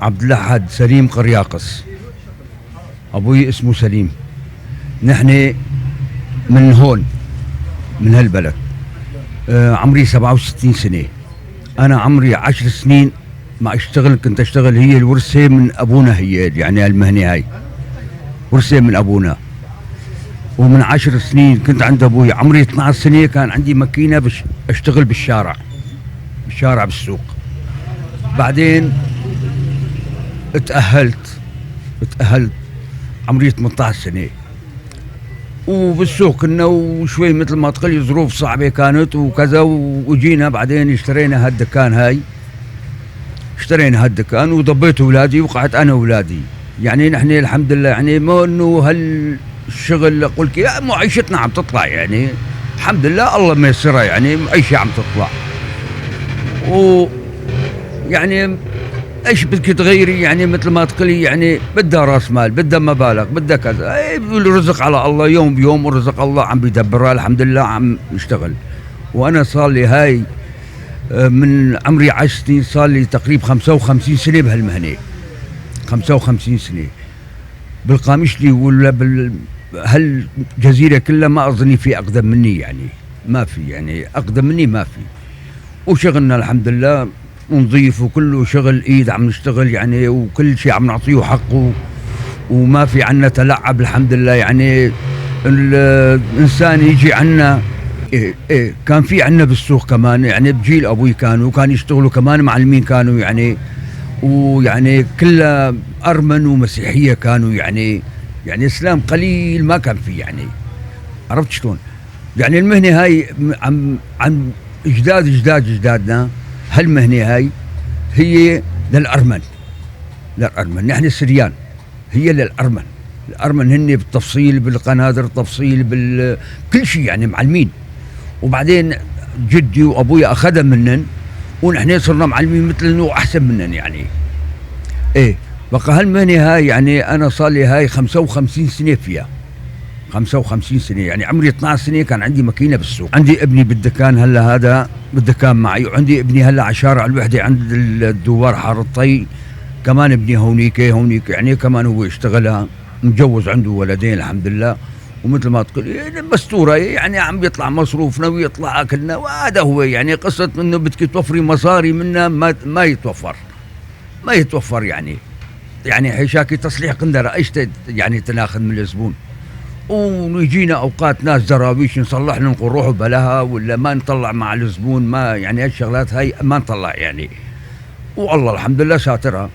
عبد الأحد سليم قرياقس، أبوي اسمه سليم. نحن من هون من هالبلد. عمري 67 سنة. أنا عمري 10 سنين ما أشتغل، كنت أشتغل هي الورثة من أبونا، هي يعني المهنة هاي ورثة من أبونا. ومن 10 سنين كنت عند أبوي، عمري 12 سنة كان عندي ماكينة بش أشتغل بالشارع، بالشارع بالسوق. بعدين تأهلت عمري 18 سنة، وبالسوق كنا وشوي مثل ما تقولي ظروف صعبة كانت وكذا، وجينا بعدين اشترينا هالدكان هاي، اشترينا هالدكان وضبيت اولادي وقعدت انا واولادي. يعني نحن الحمد لله، يعني مو انه هالشغل اقول لك معيشتنا عم تطلع، يعني الحمد لله الله ميسرها، يعني معيشة عم تطلع. و يعني ايش بدك تغيري؟ يعني مثل ما تقولي يعني بدها راس مال، بدها مبالغ، بدها كذا. إيه، الرزق على الله يوم بيوم، ورزق الله عم بيدبرها الحمد لله، عم نشتغل. وانا صار لي هاي من عمري 10 سنين، صار لي تقريبا 55 سنة بهالمهنه، 55 سنة بالقامشلي ولا هالجزيره كلها ما اظني في اقدم مني، يعني ما في، يعني اقدم مني ما في. وشغلنا الحمد لله نظيف وكله شغل ايد عم نشتغل يعني، وكل شيء عم نعطيه حقه، وما في عنا تلعب الحمد لله. يعني الانسان يجي عنا إيه إيه كان في عنا بالسوق كمان، يعني بجيل ابوي كانوا كان يشتغلوا كمان معلمين كانوا، يعني ويعني كلها ارمن ومسيحيه كانوا، يعني اسلام قليل ما كان في، يعني عرفت شلون؟ يعني المهنة هاي عن اجداد اجداد اجدادنا، هالمهنه هاي هي للارمن، للارمن، نحن السريان هي للارمن، الارمن هن بالتفصيل بالقنادر، تفصيل بكل شيء، يعني معلمين. وبعدين جدي وابوي اخذها منن، ونحن صرنا معلمين مثلن واحسن منن يعني. ايه بقى هالمهنه هاي، يعني انا صار لي هاي 55 سنة فيها، 55 سنة، يعني عمري 12 سنة كان عندي ماكينة بالسوق. عندي ابني بالدكان هلا، هذا بالدكان معي، وعندي ابني هلا على شارع الوحدة عند الدوار حار الطي، كمان ابني هونيك هونيك، يعني كمان هو اشتغلها، مجوز عنده ولدين الحمد لله. ومثل ما تقول مستورة، يعني عم بيطلع مصروفنا ويطلع اكلنا، وهذا هو يعني قصة انه بدك توفري مصاري منا ما يتوفر، ما يتوفر يعني. يعني حشاكي تصليح قندره ايش يعني تناخذ من الزبون. ويجينا اوقات ناس دراويش نصلح لهم، نقول روحوا بلاها، ولا ما نطلع مع الزبون، ما يعني هالشغلات هاي ما نطلع يعني. والله الحمد لله ساترها.